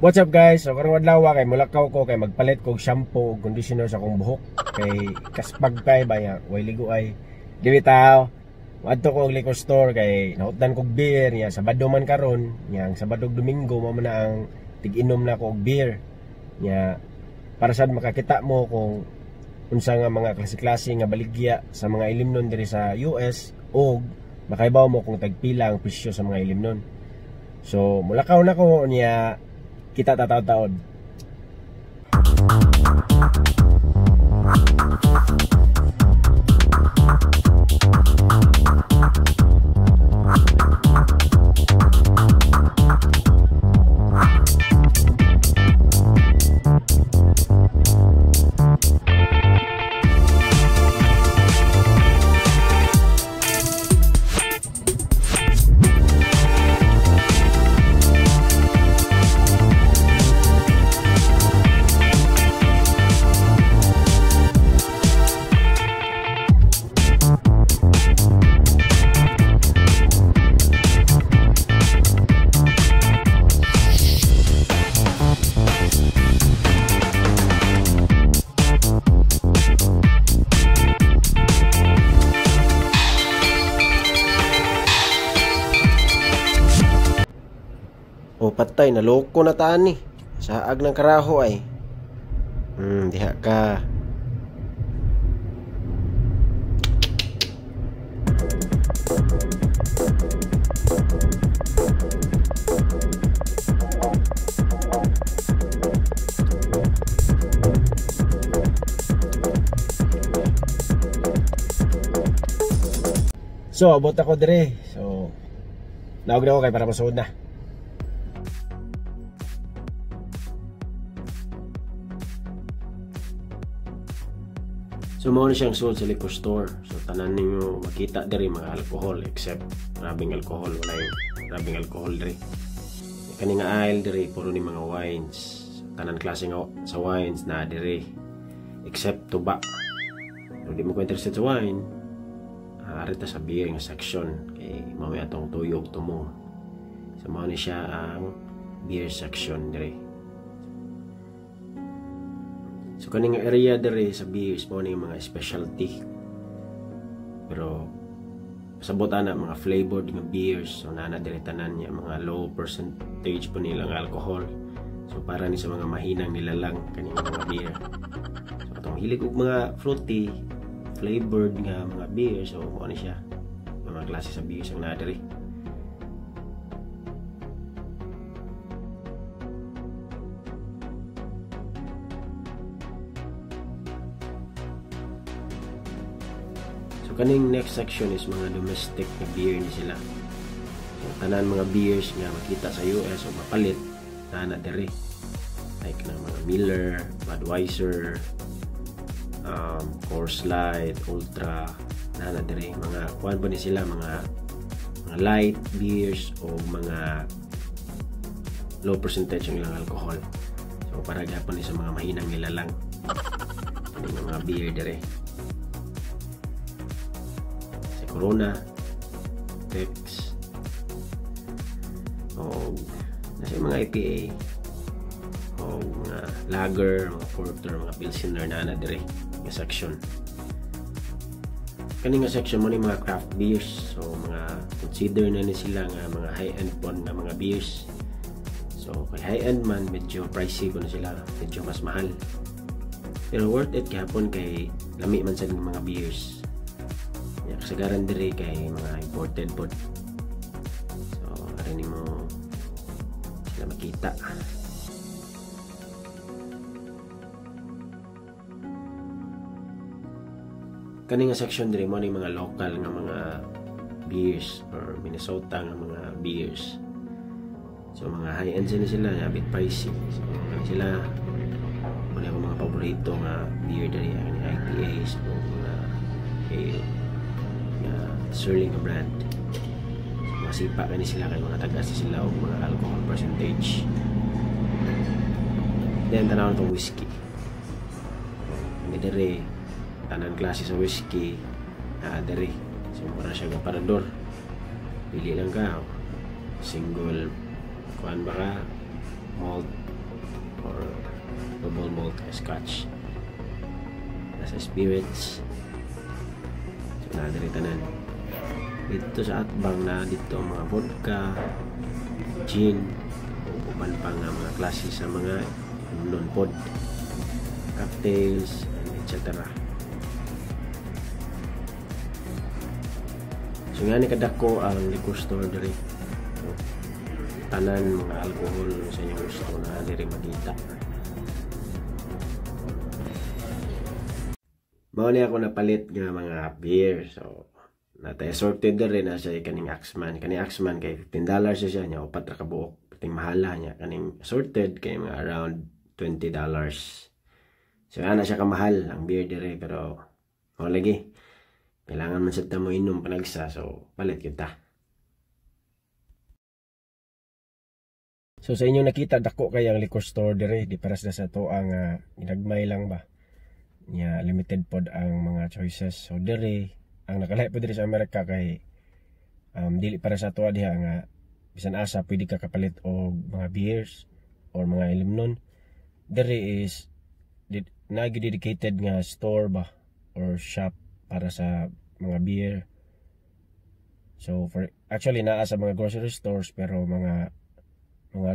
What's up, guys? So karong adlaw kay mulakaw ko kay magpalit kog shampoo ug conditioner sa akong buhok kay kaspag kay baya way ligo ay di bitaw. Adto ko og liquor store kay nahutdan kog beer niya, Sabado man karon niya, ang Sabado ug Domingo mao man na ang tig-inom na ko og beer niya, para sad makakita mo kung unsa nga mga klase-klase nga baligya sa mga ilimnon diri sa US ug makaibaw mo kung tagpila ang presyo sa mga ilimnon. So mulakaw na ko niya, kita tataod-taod. O patay, naloko na taan ni. Saag ng karaho ay. Diha ka. So, abot ako dire. So, naog na ako kay para masuod na. So mao na siyang sold sa liquor store. So tanan ninyo makita diri mga alcohol except grabing alcohol, wala yung grabing alcohol diri. Kani nga aisle diri puro ni mga wines. So, tanan klase nga sa wines na diri except tuba. So di mo ko interested sa wine, ari ta sa beer nga section kay mao atong tuyog tumo. So mao ni siya ang beer section diri. So kaning area diri sa beers mao ni mga specialty. Pero pasabot ana mga flavored nga beers, so nana diri tanan niya mga low percentage po nilang alcohol. So para ni sa mga mahinang nilalang kaning mga beer. So atong hilig og mga fruity flavored nga mga beer, so mao ni siya mga klase sa beers ang naa diri. So kaning next section is mga domestic na beer ni sila. So tanan mga beers nga makita sa US o mapalit na diri. Like na mga Miller, Budweiser, Coors Light, Ultra, na diri mga kuan ba ni sila mga light beers o mga low percentage ang ilang alcohol. So para gyapon ni sa mga mahinang nilalang kaning mga beer diri. Corona, Tex, o nasa mga IPA, o mga lager, mga porter, mga pilsner na na dire nga section. Kani nga section mo ni mga craft beers, so mga consider na ni sila nga mga high-end po nga mga beers. So kay high-end man medyo pricey po na sila, medyo mas mahal. Pero worth it gihapon kay lami man sad nga mga beers. Kasagaran diri kay mga imported pod. So ari nimo sila makita. Kani nga section diri mo ni mga local nga mga beers or Minnesota nga mga beers. So mga high-end sila sila, a bit pricey. So kani sila mo ni ako mga paborito nga beer diri, kani IPAs o mga ale. Sterling brand. So, masipa kani sila kay mga tag-as sila og mga alcohol percentage. Then tanaw tong whiskey. Ni diri tanan klase sa whiskey na diri. So mura siya nga parador. Pili lang ka single kuan ba ka malt malt scotch. Nasa spirits. So naa diri tanan. Dito sa atbang na dito ang mga vodka, gin, ug uban pa nga mga klase sa mga non pod, cocktails, and etc. So nga ni kadako ang liquor store diri. So, tanan mga alcohol sa inyong gusto na diri makita. Mao ni ako napalit nga mga beer. So natay assorted diri na siya kaning Axemann. Kaning Axemann kay $15 siya niya, upat ra ka buok. Pating mahala niya. Kaning assorted kay mga around $20. So ana siya kamahal ang beer diri, pero mao lagi. Kailangan man sad ta mo inom panagsa, so palit kita. So sa inyong nakita, dako kay ang liquor store diri, di paras na sa to ang ginagmay lang ba. Nya limited pod ang mga choices. So diri ang nakalahi pod diri sa Amerika kay dili para sa ato diha nga bisan asa pwede ka kapalit og mga beers or mga ilimnon. Diri is nagi dedicated nga store ba or shop para sa mga beer. So for actually naa sa mga grocery stores, pero mga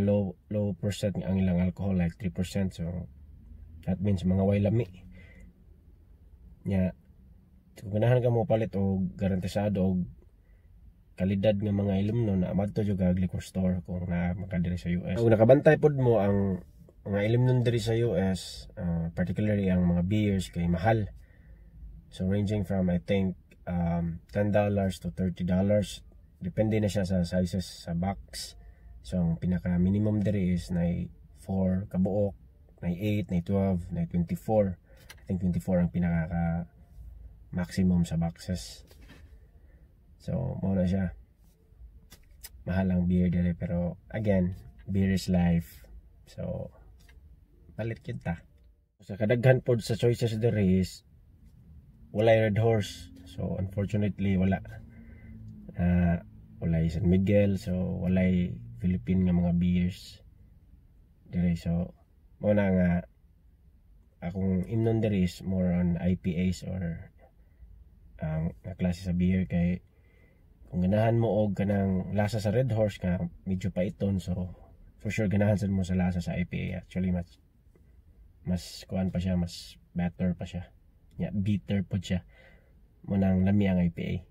low low percent ang ilang alcohol, like 3%, so that means mga way lami. Nya kung ganahan ka mo palit og garantisado og kalidad nga mga ilimnon, na madto jud ka liquor store kung naa man diri sa US. Ug nakabantay pod mo ang mga ilimnon diri sa US, particularly ang mga beers kay mahal. So ranging from, I think, $10 to $30, depende na siya sa sizes sa box. So ang pinaka minimum diri is na 4 kabuok, na 8, na 12, na 24. I think 24 ang pinaka ka maximum sa boxes. So mao na siya. Mahal ang beer diri, pero again, beer is life. So palit kita. Sa kadaghan pod sa choices diri is walay Red Horse. So unfortunately wala. Walay San Miguel, so walay Philippine nga mga beers diri. So mao na nga akong imnon diri is more on IPAs or ang nga klase sa beer, kay kung ganahan mo og kanang lasa sa Red Horse nga medyo paiton, so for sure ganahan sad mo sa lasa sa IPA. Actually mas mas kuan pa siya, mas better pa siya. Ya, bitter po siya. Mo nang lami ang IPA.